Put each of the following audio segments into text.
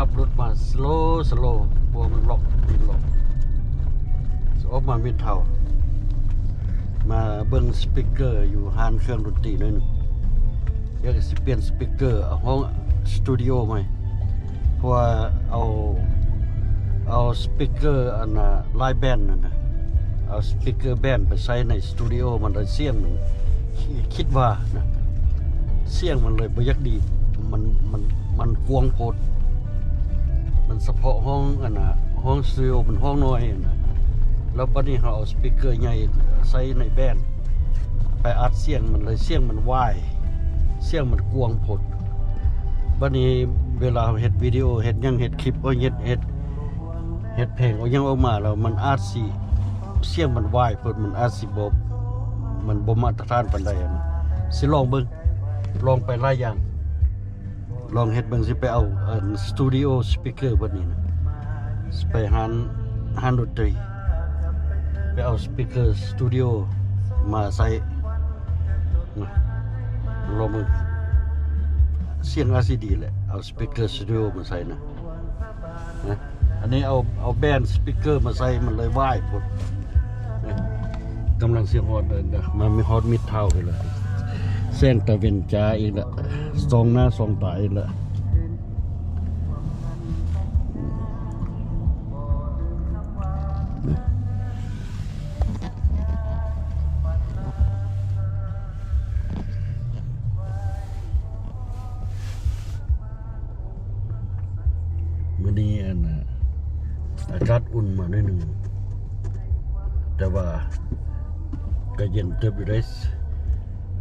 ຂັບລົດມາສະໂລ ສະໂລ ເພາະວ່າມັນລັອກ ມັນລັອກ. ອອກມາມິດທາວ ມາເບິ່ງສະປີກເກີຢູ່ຮ້ານເຄື່ອງດົນຕີໜ້ອຍໜຶ່ງ. ດຽວກໍຊິປ່ຽນສະປີກເກີ ເອົາຫ້ອງສະຕູດິໂອໃໝ່ ເພາະວ່າເອົາ ເອົາສະປີກເກີອັນນ່າ ຫຼາຍແບນນັ້ນນະ ເອົາສະປີກເກີແບນໄປໃສ່ໃນສະຕູດິໂອ ມັນໄດ້ສຽງ ມັນ ຄິດວ່ານະ ສຽງມັນເລີຍບໍ່ຢາກດີ ມັນ ມັນ ມັນກວ້າງໂພດ ມັນສະເພາະຫ້ອງອັນນ່າ ຫ້ອງສະຕູດິໂອມັນຫ້ອງນ້ອຍຫັ້ນນະ ແລ້ວບັດນີ້ເຮົາເອົາສະປີກເກີໃຫຍ່ໃສ່ໃນແບນ ໄປອັດສຽງມັນເລີຍ ສຽງມັນວາຍ ສຽງມັນກວ້າງໂພດ. ບັດນີ້ເວລາເຮົາເຮັດວິດີໂອ ເຮັດຫຍັງ ເຮັດຄລິບ ເຮັດ ເຮັດ ເຮັດເພງ ເອົາຫຍັງອອກມາແລ້ວ ມັນອາດຊິ ສຽງມັນວາຍໂພດ ມັນອາດຊິບໍ່ ມັນບໍ່ມາດຕະຖານປານໃດ. ຊິລອງເບິ່ງ ລອງໄປຫຼາຍຢ່າງ ລອງເຮັດເບິ່ງ ຊິໄປເອົາ ອັນ ສະຕູດິໂອສະປີກເກີບັດນີ້ນະ ຊິໄປຮ້ານ ຮ້ານດົນຕີ ໄປເອົາສະປີກເກີສະຕູດິໂອມາໃສ່ ລອງເບິ່ງ ສຽງອາດຊິດີແຫຼະ ເອົາສະປີກເກີສະຕູດິໂອມາໃສ່ນະ ນະ. ອັນນີ້ເອົາ ເອົາແບນສະປີກເກີມາໃສ່ ມັນເລີຍວາຍໂພດນະ. ກຳລັງຊິຮອດເດີນ ມາມີຮອດມິດທາວນອີກແລ້ວ ແສງຕາເວັນຈ້າອີກແລ້ວ ສ່ອງໜ້າສ່ອງຕາອີກແລ້ວ. ມື້ນີ້ອັນນ່າ ອາກາດອຸ່ນມາໜ້ອຍໜຶ່ງ ແຕ່ວ່າກໍເຢັນເຕີບຢູ່ເດ້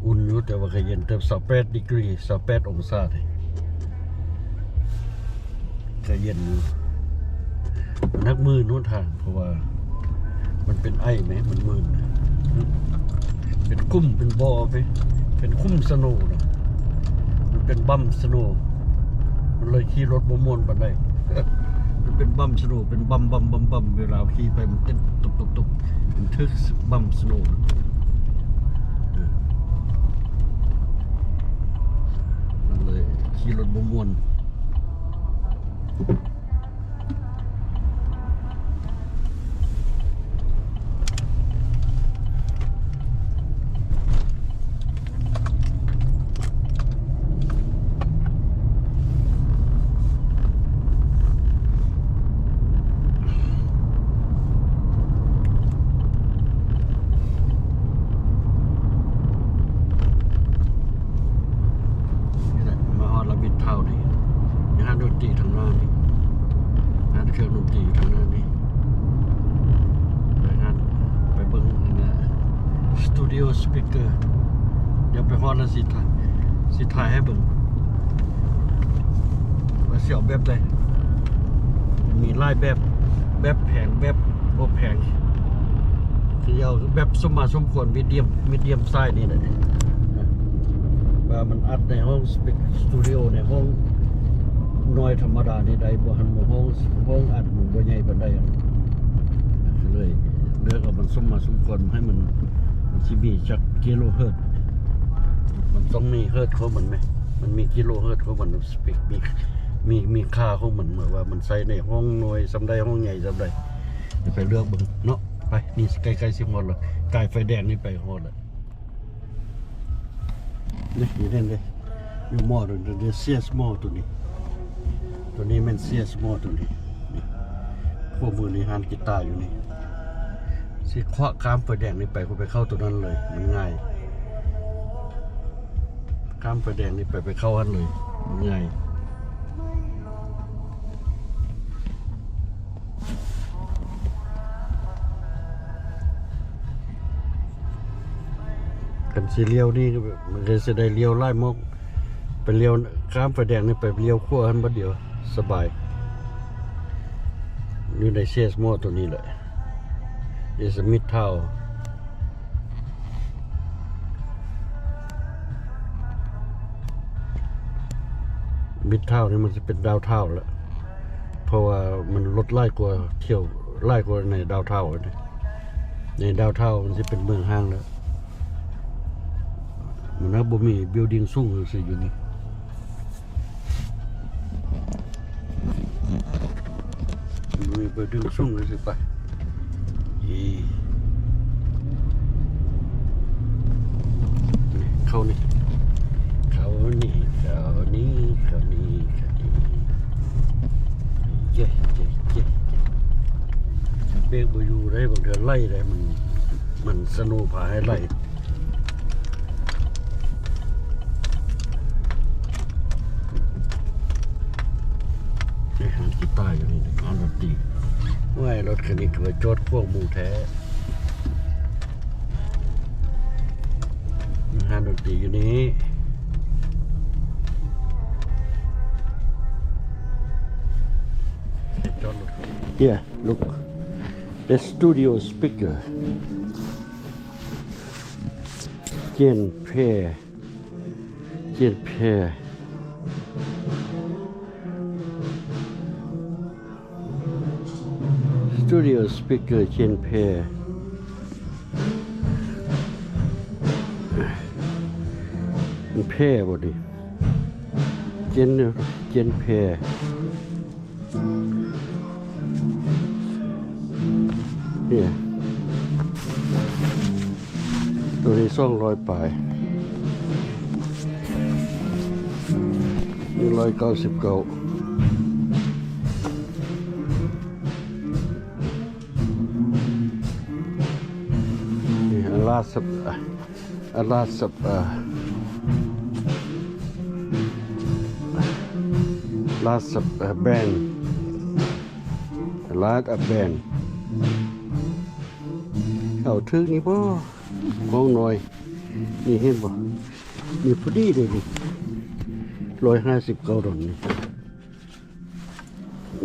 ອຸ່ນຢູ່ ແຕ່ວ່າກໍເຢັນເຕີບ ຊາວແປດດີກຣີ ຊາວແປດອົງສາເດ້ ກໍເຢັນຢູ່. ມັນຮັກມື່ນຫົນທາງ ເພາະວ່າມັນເປັນໄອແມ ມັນມື່ນ ເປັນຂຸມເປັນບໍ່ໄປ ເປັນຂຸມສະໂນນະ ມັນເປັນບັມສະໂນ ມັນເລີຍຂີ່ລົດບໍ່ມ່ວນປານໃດ. ມັນເປັນບັມສະໂນ ເປັນບັມໆໆໆ ເວລາຂີ່ໄປມັນເຕັ້ນຕຸບໆໆ ມັນຖືກບັມສະໂນ ເອີ ມັນເລີຍຂີ່ລົດບໍ່ມ່ວນ. ນີ້ແຫຼະ ມາຮອດລະມິດທາວນີ້ ມີຮ້ານດົນຕີທາງໜ້ານີ້ ຮ້ານເຄື່ອງດົນຕີທາງໜ້ານີ້ ໄປຮ້ານ ໄປເບິ່ງອັນນ່າ ສະຕູດິໂອສະປີກເກີ. ດຽວໄປຮອດແລ້ວຊິຖ່າຍ ຊິຖ່າຍໃຫ້ເບິ່ງ ວ່າຊິເອົາແບບໃດ ມີຫຼາຍແບບ ແບບແພງ ແບບບໍ່ແພງ ຊິເອົາແບບສົມມາສົມຄວນ ມີດຽມ ມີດຽມໄຊນີ້ແຫຼະ ວ່າມັນອັດໃນຫ້ອງສະຕູດິໂອ ໃນຫ້ອງນ້ອຍທຳມະດານີ້ໄດ້ບໍ່ ຫັ້ນບໍ່ ຫ້ອງ ຫ້ອງອັດມັນບໍ່ໃຫຍ່ປານໃດ ກໍເລີຍເລືອກເອົາມັນສົມມາສົມຄວນ ໃຫ້ມັນ ມັນຊິມີຈັກກິໂລເຮີດ ມັນຕ້ອງມີເຮີດຂອງມັນແມ ມັນມີກິໂລເຮີດຂອງມັນ ສະປີກ ມີ ມີ ມີຄ່າຂອງມັນ ເມື່ອວ່າມັນໃຊ້ໃນຫ້ອງນ້ອຍສ່ຳໃດ ຫ້ອງໃຫຍ່ສ່ຳໃດ ໄປເລືອກເບິ່ງເນາະ. ໄປ ນີ້ໃກ້ໆຊິຮອດແລ້ວ ກາຍໄຟແດງນີ້ໄປຮອດແລ້ວ ນີ້ ນີ້ເດ້ ຢູ່ມໍໂຕນີ້ ເຊສມໍໂຕນີ້ ໂຕນີ້ແມ່ນເຊສມໍໂຕນີ້ ນີ້ ຂວາມືນີ້ຮ້ານກີຕາຢູ່ນີ້ ຊິຂວາຂ້າມໄຟແດງນີ້ໄປ ກໍໄປເຂົ້າໂຕນັ້ນເລີຍ ມັນງ່າຍ ຂ້າມໄຟແດງນີ້ໄປ ໄປເຂົ້າຫັ້ນເລີຍ ມັນງ່າຍ. ຄັນຊິລ້ຽວນີ້ ມັນກໍຊິໄດ້ລ້ຽວຫຼາຍໝ່ອງ ໄປລ້ຽວຂ້າມໄຟແດງນີ້ ໄປລ້ຽວຂວາຫັ້ນບັດດຽວ ສະບາຍ ຢູ່ໃນເຊສມໍໂຕນີ້ແຫຼະ ເອສມິດທາວ ມິດທາວນີ້ມັນຊິເປັນດາວທາວແຫຼະ ເພາະວ່າມັນລົດຫຼາຍກວ່າ ຖ້ຽວຫຼາຍກວ່າໃນດາວທາວເດ້ ໃນດາວທາວມັນຊິເປັນເມືອງຮ້າງແລ້ວ ມັນບໍ່ມີບິວດິງສູງຈັ່ງຊີ້ຢູ່ນີ້. ມີເບີດຶງສູງຊິໄປ ເອີ ເຂົ້ານີ້ ເຂົ້ານີ້ ເຂົ້ານີ້ ເຂົ້ານີ້ ເຂົ້ານີ້ ເຢ້ ເຢ້ ເຢ້ ເບຣກບໍ່ຢູ່ໄດ໋ ບາງເທື່ອໄຫຼໄດ໋ ມັນ ມັນສະໂນພາໃຫ້ໄຫຼ. ນີ້ຮ້ານກີຕາຢູ່ນີ້ ຮ້ານດົນຕີ. ໂອ້ຍ ລົດຄັນນີ້ຄືວ່າຈອດຂວາງໝູ່ແທ້. ຮ້ານດົນຕີຢູ່ນີ້ ຈອດລົດ. Yeah, look. The studio speaker. ຈຽນແພ ຈຽນແພ Studio speaker ຈຽນແພ ມັນແພບໍ່ນີ້ ຈຽນ ຈຽນແພ. ນີ້ ໂຕນີ້ສອງຮ້ອຍປາຍ ນີ້ຮ້ອຍເກົ້າສິບເກົ້າ. ນີ້ A lot of, a lot of, uh, lots of, uh, band, a lot of band. ເອົາຖືກນີ້ບໍ່? ຂອງນ້ອຍ ນີ້ເຫັນບໍ່? ນີ້ພໍດີເດ້ນີ້ ຮ້ອຍຫ້າສິບເກົ້າດອນນີ້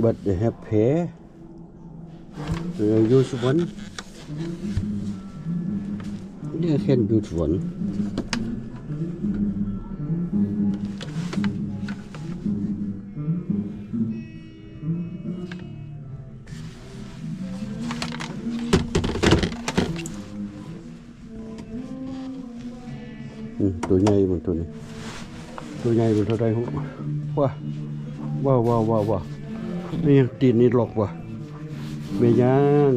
But they have pair. Uh, use one. You can use one. ອືມ ຕົວໃຫຍ່ມັນຕົວນີ້ ຕົວໃຫຍ່ມັນເທົ່າໃດຮູ້? ວ້າ ວ້າວ ວ້າວ ວ້າວ ວ້າວ ແມ່ນຫຍັງ? ຕີນນີ້ລັອກຫວາ? ແມ່ນຫຍັງ?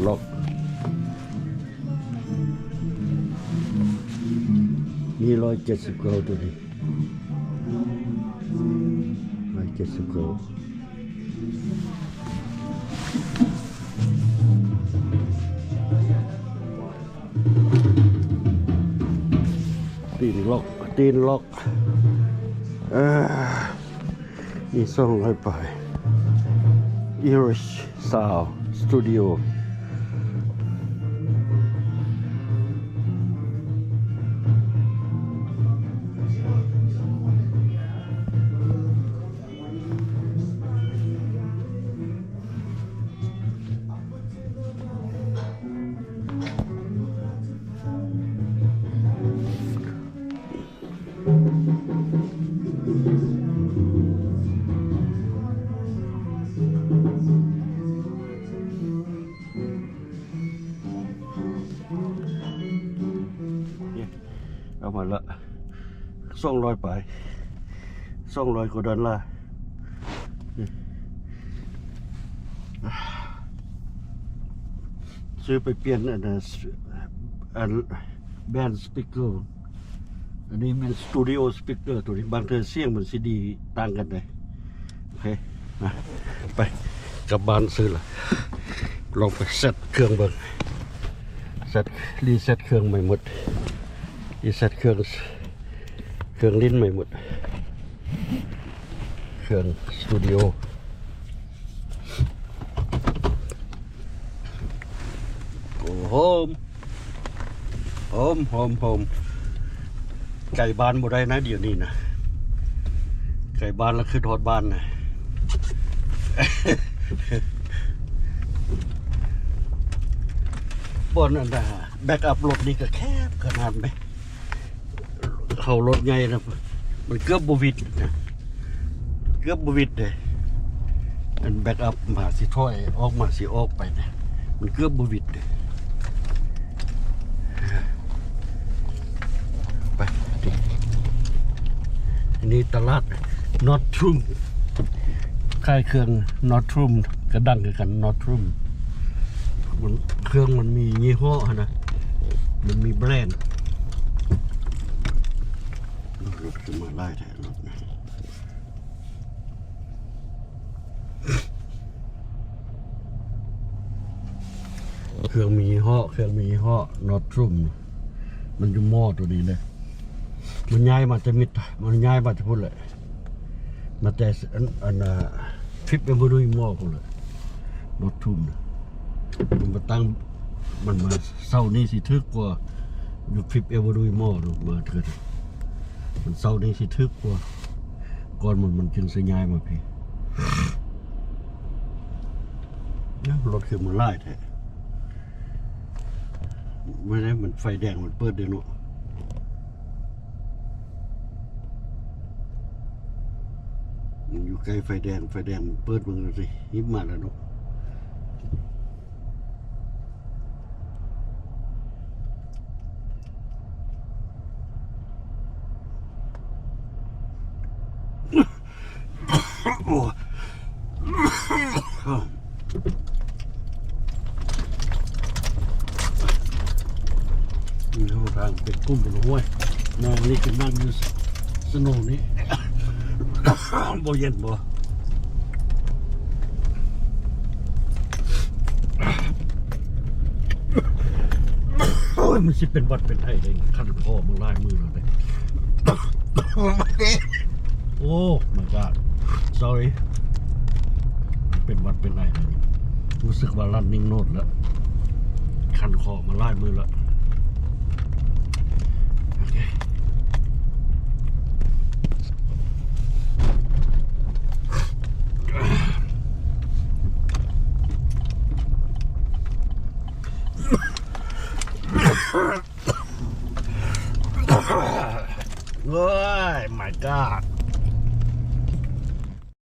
ລັອກ. ນີ້ຮ້ອຍເຈັດສິບເກົ້າ ຕົວນີ້ ຮ້ອຍເຈັດສິບເກົ້າ. ຕີນລັອກ ຕີນລັອກ ເອີ ນີ້ສອງຮ້ອຍປາຍ. Irish Sound Studio. ເອົາມາລະ ສອງຮ້ອຍປາຍ ສອງຮ້ອຍກວ່າດອນລາ. ຊື້ໄປປ່ຽນອັນ ອັນ band speaker. ອັນນີ້ແມ່ນ studio speaker ໂຕນີ້ ບາງເທື່ອສຽງມັນຊິດີຕ່າງກັນເດ້. ໂອເຄ ມາ ໄປ ກັບບ້ານຊື້ລະ ລອງໄປເຊັດເຄື່ອງເບິ່ງ ເຊັດ ຣີເຊັດເຄື່ອງໃໝ່ໝົດ ຣີເຊັດເຄື່ອງ ເຄື່ອງຫຼິ້ນໃໝ່ໝົດ ເຄື່ອງສະຕູດິໂອ. ໂອ້ ໂຮມ ໂຮມ ໂຮມ ໂຮມ ໄກບ້ານບໍ່ໄດ້ນະ ດຽວນີ້ນະ ໄກບ້ານລະຄຶດຮອດບ້ານນະ. ບ່ອນອັນນະ ແບັກອັບລົດນີ້ກະແຄບຂະໜາດແມ. ເຮົາລົດໃຫຍ່ນະ ມັນເກືອບບໍ່ຫວິດນະ ເກືອບບໍ່ຫວິດເດ້. ອັນແບັກອັບມາຊິຖອຍອອກ ມາຊິອອກໄປນະ ມັນເກືອບບໍ່ຫວິດເດ້. ໄປ ອັນນີ້ຕະຫຼາດ North Troon ຄ້າຍເຄື່ອງ Nordrum ກະດັງຄືກັນ Nordrum ມັນ ເຄື່ອງມັນມີຍີ່ຫໍ້ຫັ້ນນະ ມັນມີແບຣນ. ລົດຂຶ້ນມາຫຼາຍແທ້ລົດນະ. ເຄື່ອງມີຍີ່ຫໍ້ ເຄື່ອງມີຍີ່ຫໍ້ Nordrum ມັນຢູ່ມໍໂຕນີ້ເດ້. ມັນຍ້າຍມາແຕ່ມິດ ມັນຍ້າຍມາແຕ່ພຸ້ນແຫຼະ ມາແຕ່ອັນ ອັນນ່າ Fifth Avenue Mall ພຸ້ນແຫຼະ Nordrum ນະ. ມັນມາຕັ້ງ ມັນມາເຊົານີ້ຊິຖືກກວ່າຢູ່ Fifth Avenue Mall ເນາະ ມາເທື່ອ ມັນເຊົານີ້ຊິຖືກກວ່າ ກ່ອນມັນ ມັນຈຶ່ງຊິຍ້າຍມາພີ້. ເອົ້າ ລົດຄືມາຫຼາຍແທ້. ບໍ່ໄດ້ ມັນໄຟແດງມັນເປີດເດ້ເນາະ ມັນຢູ່ໃກ້ໄຟແດງ ໄຟແດງມັນເປີດ ເບິ່ງດູຊິ ຮີບມາແລ້ວເນາະ. ໂອ້ຍ ມີເຮົາທາງເປັນກຸ່ມເປັນຫ້ວຍ ມອງນີ້ຄືນັ່ງຢູ່ snow ນີ້ ບໍ່ເຢັນບໍ່? ໂອ້ຍ ມັນຊິເປັນຫວັດເປັນໄອເດ້ ຄັນຄໍມາຫຼາຍມື້ແລ້ວເດ້. ໂອ້ my god sorry ເປັນຫວັດເປັນໄອເດ້ ຮູ້ສຶກວ່າ running nose ແລ້ວ ຄັນຄໍມາຫຼາຍມື້ແລ້ວ. ໂອເຄ ໂອ້ຍ my god